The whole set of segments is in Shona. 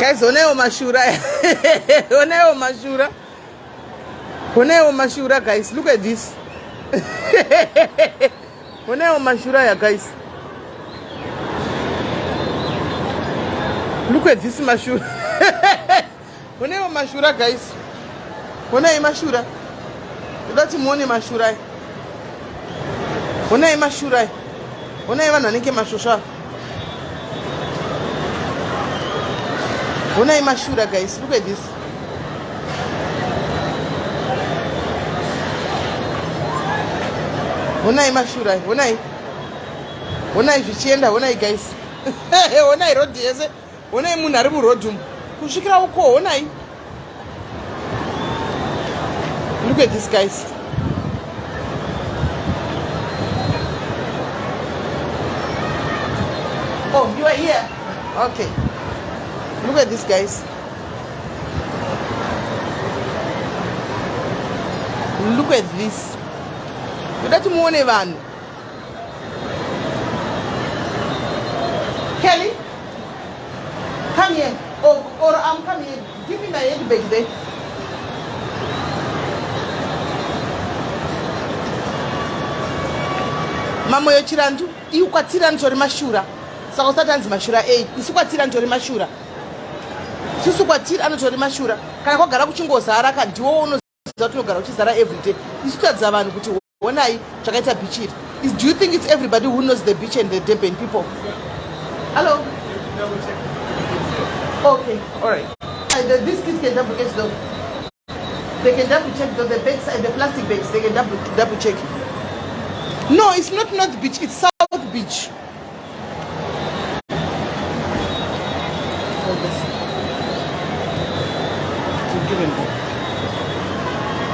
Guys, onaiwo mashura. Onaiwo mashura. Onaiwo mashura guys. Look at this. Onaiwo mashura ya guys. Look at this mashura. Onaiwo mashura guys. Onai mashura. Ndoda kuti muone mashura aya. Onai mashura aya. Onai vanhu vanenge masvosva. Onai mashura guys. Look at this. Onai mashura aya. Onai. Onai zvichienda. Onai guys. Onai road yese. Honai munhu ari muroad umu kusvikira uko honai. Look at this guys. Oh, you are here. Okay. Look at this guys. Look at this. Ndoda kuti muone vanhu. Kelly, come here. Or, or I'm coming here. Give me my handbag there. Mamoyo Chirandu, iwe kwatira nditori mashura. Saka usati anzi mashura ei. Isu kwatira nditori mashura. Susu kwatiri anotori mashura. Kana kwagara kuchingozara ka ndiwo unoziva tinogara uchizara everyday. Isu tadza vanhu kuti Honai zvakaita beach iri. Is do you think it's everybody who knows the beach and the Durban people? Hello. Okay, all right. And the, these kids can double check though. They can double check though the bags and the plastic bags. They can double double check. No, it's not North Beach. It's South Beach.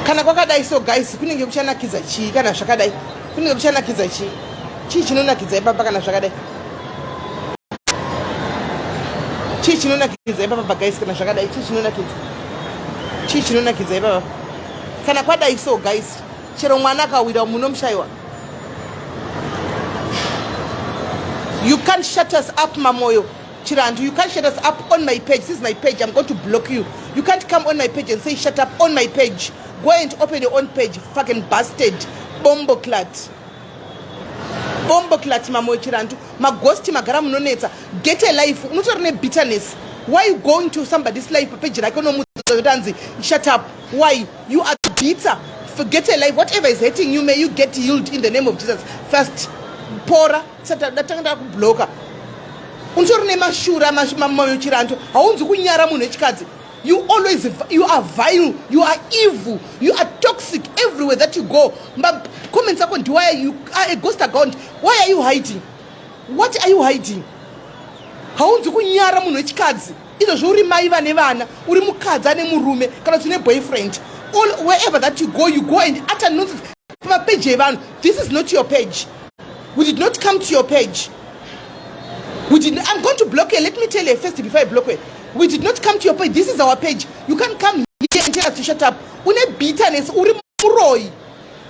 Kana kwakadai so guys, kunenge kuchanakidza chii kana zvakadai? Kunenge kuchanakidza chii? Chii chinonakidza ipapa kana zvakadai? Chii chinonakidza ipapa guys kana zvakadai? Chii chinonakidza? Chii chinonakidza ipapa? Kana kwadai so guys, chero mwana akawira munomushaiwa. You can't shut us up, Mamoyo. Chirandu, you can't shut us up on my page. This is my page. I'm going to block you. You can't come on my page and say shut up on my page. Go and open your own page, fucking bastard. Bombo clat. Bombo clat, Mamoyo Chirandu. Magosti magara munonetsa. Get a life. Unotori ne bitterness. Why you going to somebody's life page rake unomuudza kuti anzi shut up? Why? You are bitter. Forget a life. Whatever is hurting you, may you get healed in the name of Jesus. First, pora. Sata ndatanga ndakubloka. Unotori nemashura mamoyo chiranto. Haunzi kunyara munhu wechikadzi. You always, you are vile, you are evil, you are toxic everywhere that you go. Ma comments ako ndiwaya, you are a ghost account. Why are you hiding? What are you hiding? Haunzi kunyara munhu wechikadzi. Izvozvo uri mai vane vana, uri mukadzi ane murume, kana kuti une boyfriend. All wherever that you go, you go and utter nonsense pamapeji evanhu. This is not your page. We did not come to your page. We did not, I'm going to block her. Let me tell her first before I block her. We did not come to your page. This is our page. You can't come here and tell us to shut up. Une bitterness, uri muroyi.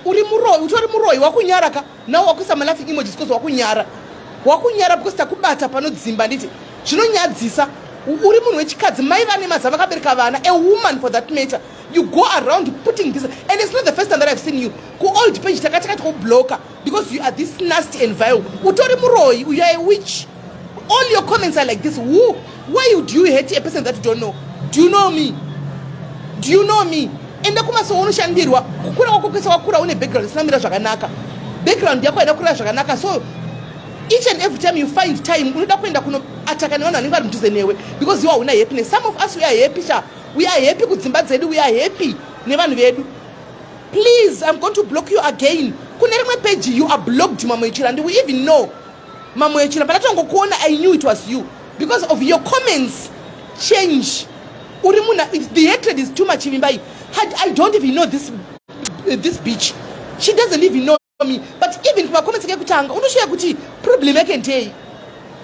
Uri muroyi, utori muroyi wakunyara ka. Now wakuisa ma laughing emojis because wakunyara. Wakunyara because takubata panodzimba nditi. Zvinonyadzisa. Uri munhu wechikadzi mai vane maza vakabereka vana, a woman for that matter. You go around putting this and it's not the first time that I've seen you. Ku old page takati takati kublocker because you are this nasty and vile. Utori muroyi, you are a witch. All your comments are like this. Who, why do you hate a person that you don't know? Do you know me? Do you know me? Enda kumasowe unoshandirwa. Kukura kwako kwese wakura une background isina kumira zvakanaka. Background yako haina kurira zvakanaka. So each and every time you find time unoda kuenda kunoataka nevanhu vanenge vari mudhuze newe because you hauna happiness. Some of us we are happy sha. We are happy kudzimba dzedu. We are happy nevanhu vedu. Please, I'm going to block you again. Kune rimwe page you are blocked Mamoyo Chirandu. We even know. Mamoyo Chirandu. Pandatongokuona I knew it was you because of your comments change. Uri muna the hatred is too much Vimbai. I don't even know this this bitch. She doesn't even know me. But even kuma comments kekutanga unoshiya kuti problem yake ndei.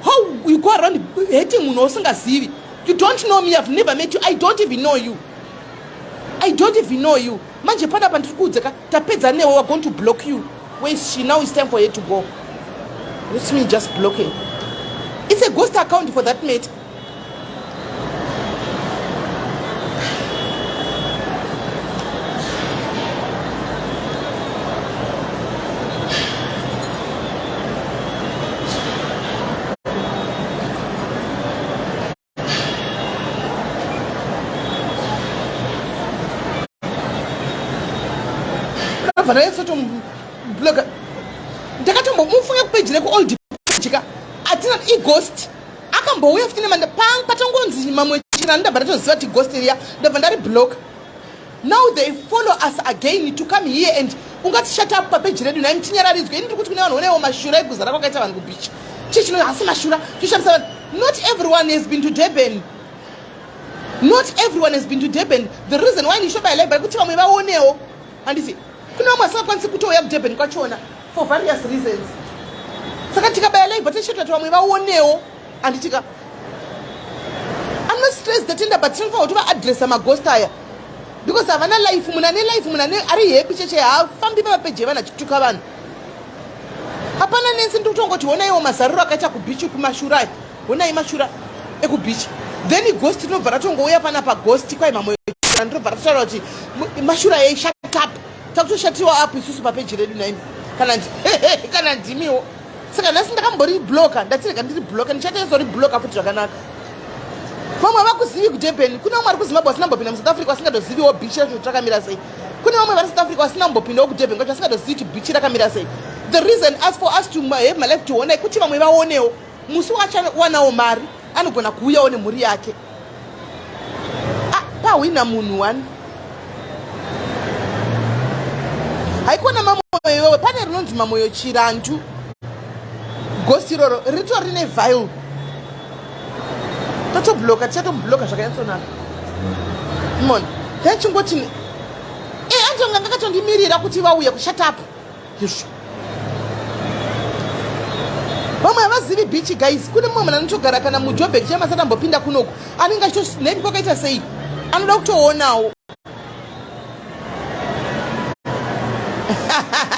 How you go around hating munhu usingazivi. You don't know me. I've never met you. I don't even know you. I don't even know you. Manje panapa ndiri kuudza ka tapedza newe we are going to block you. Where is she? Now it's time for her to go. Let me just block her. It's a ghost account for that matter. Ndabva ndanyatsotomubloka. Ndakatombomufunga kupeji rekuold page ka. Atina ighost. Akambouya futi nemanda patangonzi mamwe china ndabva ndatoziva kuti ghost riya ndabva ndari block. Now they follow us again to come here and ungati shut up papeji redu nhai tinyararidzwe. Ini ndiri kuti kune vanhu onewo mashura ekuzara kwakaita vanhu kubeach. Chii chino hasi mashura chishamisa vanhu. Not everyone has been to Durban. Not everyone has been to Durban. The reason why ndishoba library kuti vamwe vaonewo. Handiti kune vamwe vasingakwanisi kutouya kuDurban kwachona for various reasons. Saka tikabaya live tichitoita kuti vamwe vaonewo. Handiti ka I'm not stressed tatenda but tinofanira kuti vaadressa maghost aya because havana life munhu ane life munhu ane ari happy cheche haafambi pamapeji evanhu achituka vanhu hapana nensi ndiri kutongoti honaiwo mazariro akaita kubichi kumashura aya honai mashura ekubeach then ghost rinobva ratongouya pana paghost kwai mamwe ndinobva ratotaura kuti mashura ei shut up takutoshatiwa up isusu papeji redu naimi kana kana ndimiwo saka nhasi ndakamboribloka ndatirega ndiri bloka ndichatoizoribloka futi zvakanaka vamwe vakuzivi kudurban kune vamwe vari kuzimbabwe vasina mbopinda musouth africa vasingatoziviwo beach racho kuti rakamira sei kune vamwe vari south africa vasina mbopindawo kudurban kwacho vasingatozivi kuti beach rakamira sei the reason as for us to have my life toona kuti vamwe vaonewo musi waachawanawo mari anogona kuuyawo nemhuri yake ah, pahwina munhu one haikona mamoyo iwewe pane rinonzi mamoyo chirandu gosi iroro ritori nevile totobloka tichatobloka zvakanyatsonaka mona tachingoti e eh, antonga ngakatondimirira kuti vauye kushatapu Izvo. Vamwe havazivi beach guys. Kune mumwe munhu anotogara kana muJoburg chema asati ambopinda kunoku. Anenge achitonepi kwakaita sei? Anoda kutoonawo.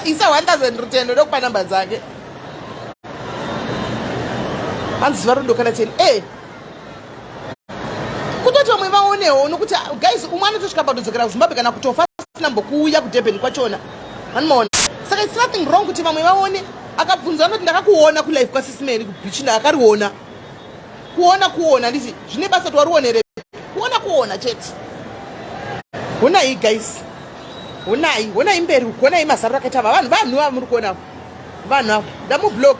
Isa 1000 rutendo ndokupa namba dzake. Hanzi zuva rodoka na 10. Eh. Kutoti vamwe vaonewo nokuti guys umwe anotosvika pakutodzokera kuZimbabwe kana kutofa asina mbokuuya kuDurban kwachona. Anomaona. Saka it's nothing wrong kuti vamwe vaone. Akabvunza anoti ndakakuona kulive kwasisi Mary kubeach ndakariona. Kuona kuona nditi zvine basa kuti warionere. Kuona kuona chete. Honai guys. Honai, honai mberi uko, honai mazariro akaita vanhu vanhu ava muri kuona. Vanhu ava ndamublock.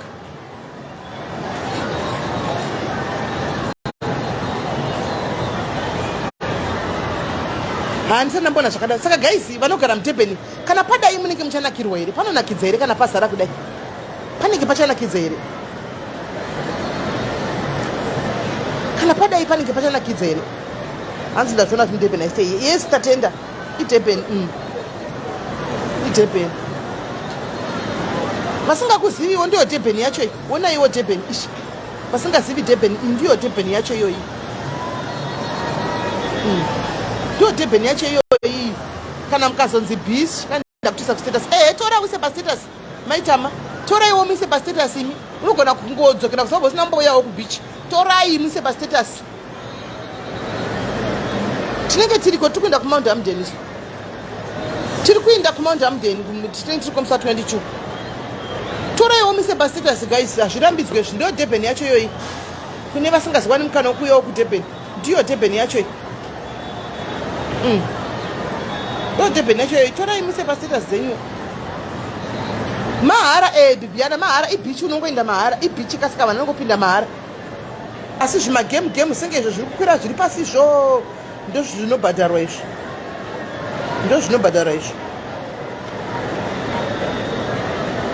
Handisati ndamboona zvakadai. Saka guys vanogara muDurban kana padai munenge muchanakirwa here? Panonakidza here kana pazara kudai? Panenge pachanakidza here? Kana padai panenge pachanakidza here? Hanzi ndazviona kuti muDurban I stay. Yes, tatenda. IDurban. IDurban. Vasingakuziviwo ndiyo Durban yacho iyi. Onaiwo Durban ishi. Vasingazivi Durban ndiyo Durban yacho iyoyi. Ndiyo Durban yacho iyoyi. Kana mukazonzi beach kana ndakutoisa kustatus. Eh, tora uise pastatus. Maitama. Toraiwo muise pastatus imi. Unogona kungodzokera kuZimbabwe usina mbouyawo kubeach. Torai muise pastatus. Tinenge tiriko tiri kuenda kuMount Hampden isu. Tiri kuenda kuMount Hampden tinenge tiri komusa 22. Toraiwo muise pastatus guys, hazvirambidzwe izvi. Ndiyo Durban yacho iyoyi. Kune vasingaziwani mukana wekuuyawo kuDurban. Ndiyo Durban yacho iyi. Ndiyo Durban yacho iyoyi. Torai muise pastatus dzenyu. Mahara eh Bibiana mahara ibeach unongoenda mahara ibeach kasika vanhu vanongopinda mahara. Asi zvimagame game senge izvo zviri kukwira zviri pasi izvo ndozvinobhadharwa izvo. Ndozvinobhadharwa izvo.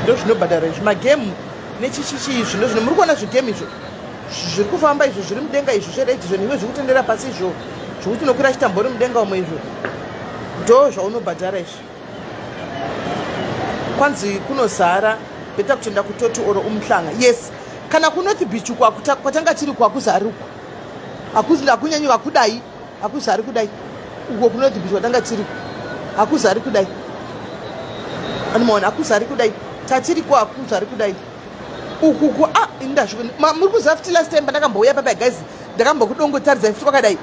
Ndozvinobhadharwa izvo magame nechichichi izvi ndozvino muri kuona zvigame izvo zviri kufamba izvo zviri mudenga izvo zvered izvo nezvimwe zviri kutendera pasi izvo zvekuti unokwira chitambori mudenga umo izvo ndo zvaunobhadhara izvi. Kwanzi kunozara beta kutoenda kutoti oro umhlanga. Yes, kana kunorth beach uko kwatanga tiri uko hakuzari uko. Hakuzi hakunyanyi hakudai, hakuzari kudai. Uko kunorth beach kwatanga tiri uko. Hakuzari kudai. Anomaona hakuzari kudai. Tatiri ko hakuzari kudai. Uku ku ah indazviko. Muri kuziva futi last time pandakambouya papa guys ndakambokudongotaridzai futi kwakadai.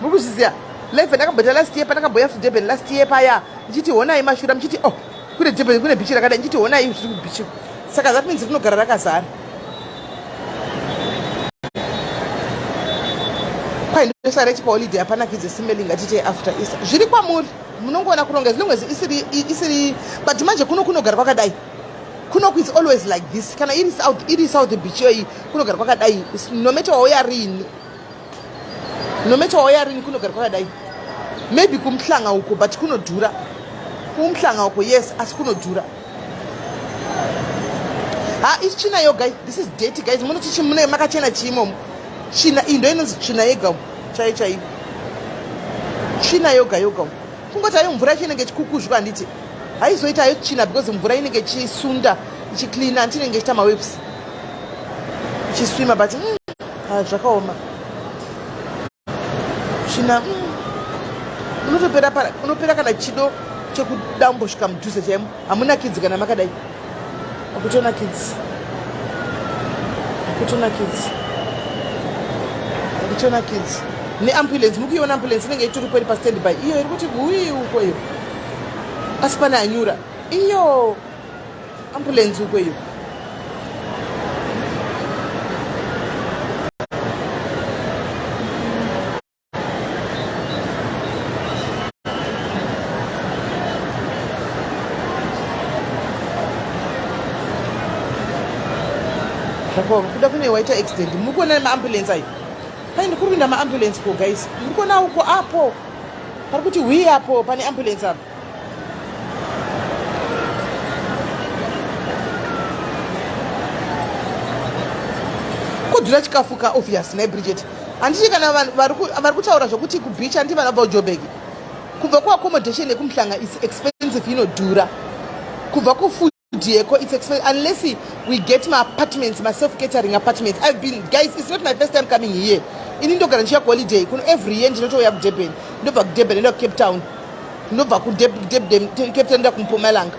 Muri kuzviziva? Live ndakamboita last year pandakambouya futi Durban last year paya ndichiti honai mashura muchiti oh kune Durban kune beach rakadai ndichiti honai zviri kubeach. Saka that means rinogara rakazara. Kwai ndosara chipa holiday hapana kidze simeling atite after Easter. Zviri kwamuri. Munongoona kuronga as long as isiri isiri, but manje kuno kunogara kwakadai. Kunoku is always like this. Kana iri south, iri south beach iyoyi kunogara kwakadai. No matter wauya rini, no matter wauya rini, kunogara kwakadai. Maybe kumhlanga uko, but kunodhura kumhlanga uko, yes, asi kunodhura. Ha, itsvina yoga. This is dirty, guys. Munoti chimune makachena chiimomo? Tsvina iyi ndo inonzi tsvina yega chaiyo chaiyo, tsvina yoga yoga. Kungoti ayo mvura yacho inenge ichikukuzvwa, handiti? Haizoita ayo tsvina because mvura inenge ichisunda, ichicleana, handiti? Inenge ichiita mawaves, ichiswima, but zvakaoma. Tsvina, unotopera, unopera kana chido chekuda kumbosvika mudhuze chaimo. Hamunakidzi kana makadai, hakutonakidzi, hakutonakidzi, hakutonakidzi. Neambulance, mukuiona ambulance inenge itoripo, iri pastand by iyo, iri kuti hui uko iyo, asi pane anyura. Iyo ambulance uko iyo. Zvakaoma, kuda kune waita accident. Muri kuona maambulance ayo paine, kuri kuenda maambulance ko, guys? Muri kuona uko apo pari kuti hwii apo, pane ambulance apo. Kudhura chikafu ka, obvious nai Bridget. Handiti kana vanhu vari kutaura zvokuti kubeach, handiti vanobva kuJobek, kubva kuaccommodation yekuMhlanga is expensive, inodhura. Kubva kufood yeko it's expensive, unless we get maapartments, maself catering apartments. I've been, guys, it's not my first time coming here. Ini ndogara ndichiya kuholiday kuno every year. Ndinotouya kuDurban, ndobva kuDurban ndoenda kuCape Town, ndobva kuCape Town ndoenda kuMpumalanga.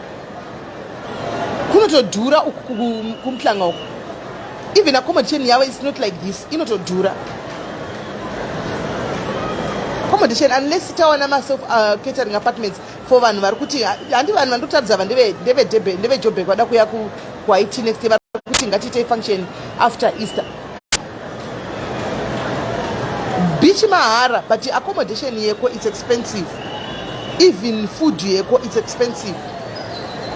Kunotodhura uku kuMhlanga uku. Even accommodation yavo is not like this, inotodhura accommodation, unless tawana maself catering apartments for vanhu vari kuti, handi vanhu vandotaridza va ndeveDurban, ndeveJobek, vada kuya kuIT next year, vari kuti ngatiitei function after Easter. Beach mahara, but accommodation yeko it's expensive. Even food yeko it's expensive.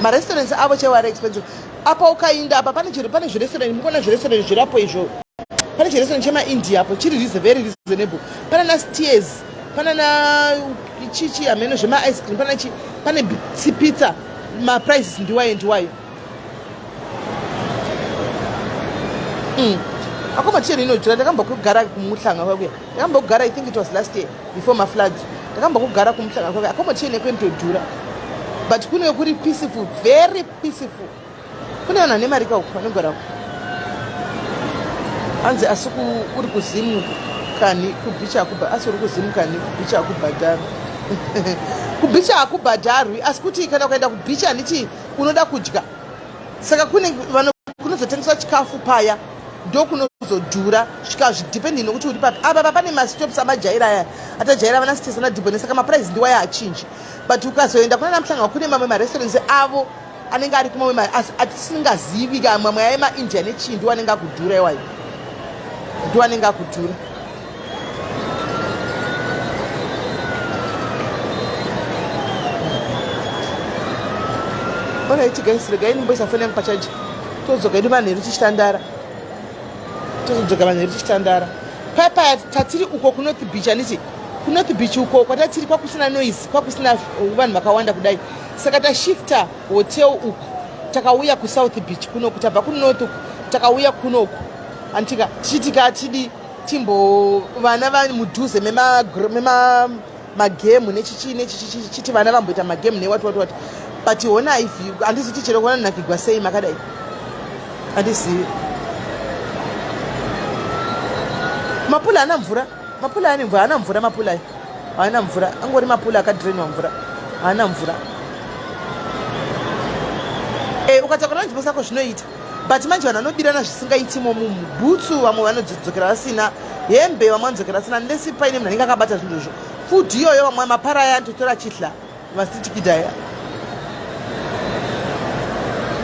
Marestaurants avo chaiwo ari expensive. Apa ukainda apa pane chiri, pane zvirestaurant, mukuona zvirestaurant zvirapo izvo. Pane chirestaurant chemaIndia apo, chiri very reasonable. Pana naSteers, pana na chichi hameno zvemaice cream, pana chi, pane pizza. Maprices ndiwayo ndiwayo. Accommodation inodhura. Ndakambokugara kumuhlanga kwakuya, ndakambokugara, I think it was last year before mafloods, ndakambokugara kumuhlanga kwakuya. Accommodation yeko inotodhura, but kune kuri peaceful, very peaceful. Kune vanhu vane mari kauku vanogara uku. Hanzi asi uri kuZimu kani, kubeach akuba, asi uri kuZimu kani, kubeach akubhadharwi? Kubeach hakubhadharwi, asi kuti kana ukaenda kubeach, handiti unoda kudya? Saka kune kunozotengeswa chikafu paya, ndo kunozodhura. Svika zvidepending nokuti uri papi. Apa pa pane mashops amajaira aya atajaira, vana Steers, ana Dibone, saka maprice ndiwaya achinji. But ukazoenda kuna naMhlanga, kune mamwe marestaurants avo anenge ari kumamwe atisingazivi ka, mamwe aya emaIndia nechii, ndiwo anenge akudhura iwayo, ndiwo anenge akudhura. Alright guys, regai ndimboisa foni yangu pachaji, todzoka edu manheru tichitandara, tozodzoka manheru tichitandara. Paya tatiri uko kuNorth Beach, handiti? KuNorth Beach uko kwatatiri kwakusina noise, kwakusina vanhu vakawanda kudai, saka tashifta hotel uku, takauya kuSouth Beach kunoku. Tabva kuNorth uku, takauya kunoku, anditika tichitika atidi timbo vana vari mudhuze mema magemu nechichii nechichichiti, vana vamboita magemu newati wati wati. But honai, handizi kuti chero kuona nakigwa sei makadai, handizivi. Mapula haana mvura, mapula ane mvura, haana mvura mapula ayo, haana mvura, angori mapula akadrenwa mvura, haana mvura. E, ukatakura nzvimbo sako zvinoita, but manje vanhu vanobirana zvisingaitimo mumu bhutsu. Vamwe vanodzokera vasina hembe, vamwe vanodzokera vasina, unless paine munhu anenge akabata zvinhu izvo. Food iyoyo, vamwe mapara aya anototora chihla masitikidha aya,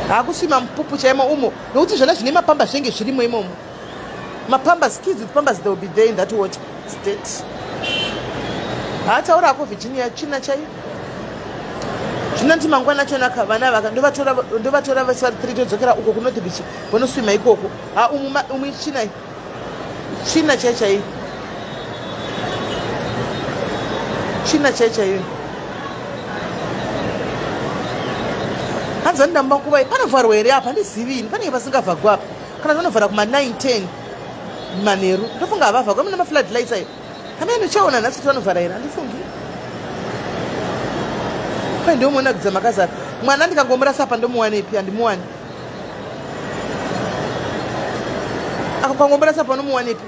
hakusvima mupupu chaimo umo, nokuti zvona zvine mapamba zvinenge zvirimo imomo. Mapambas, kids with pambas, they will be there in that water state. Haataura ako Virginia, china chaiyo. Zvino nditi mangwana achona ka vana vaka ndovatora ndovatora vese vari 3 todzokera uko kuNorth Beach vonoswima ikoko. Ha umu umu itsvina iyi. Tsvina chai chaiyo. Tsvina chai chaiyo. Hanzi vanodamba nguva iyi panovharwa here apa handizivi ini panenge pasingavhagwi apa kana vanovhara kuma 9 10 manheru ndofunga havavhagwi amuna maflood lights ayo Amai ndichaona nhasi kuti vanovhara here handifungi. Kwai ndomuona kudza makazara. Mwana ndikangomurasa apa ndomuwanepi handimuwani. Akangomurasa apa unomuwanepi?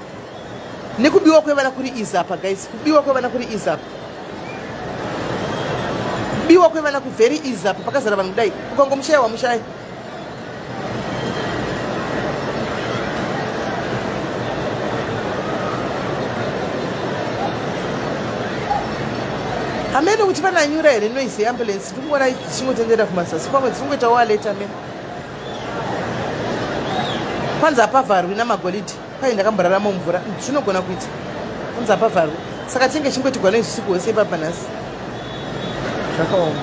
Nekubiwa kwevana kuri easy apa guys. Kubiwa kwevana kuri easy apa. Kubiwa kwevana ku very easy apa pakazara vanhu kudai. Ukangomushaya wamushaya. Hameno kuti pananyura here noise yeambulance ndikungoona dzichingotenderera kumazasi pamwe dzikungoita wallet ameno kwanzi hapavharwi namagoridhe kwai ndakamborarama mumvura zvinogona kuita kwanzi hapavharwi saka tinenge chingoitigwa neusiku hwese ipapa nhasi zvakaoma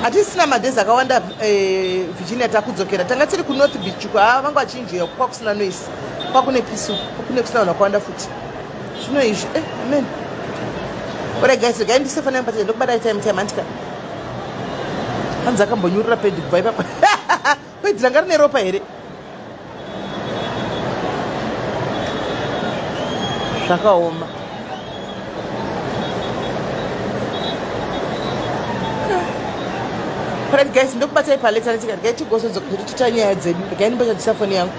hatisina madhezi akawanda eh, virginia takudzokera tanga tiri kunorth beach uko haa vanga vachinjiya kwakusina noise kwakune pisu kwakune kusina vanhu vakawanda futi zvino izvi eh, amen orai guys regai ndisefanai mbatya ndokubadai time time handika hanzi akambonyurira pedi kubva ipapa pedi ranga rine ropa here zvakaoma Alright guys, ndokubatai paleta regai tigozodzoka kuti tiita nyaya dzedu. Regai ndimboshandisa foni yangu.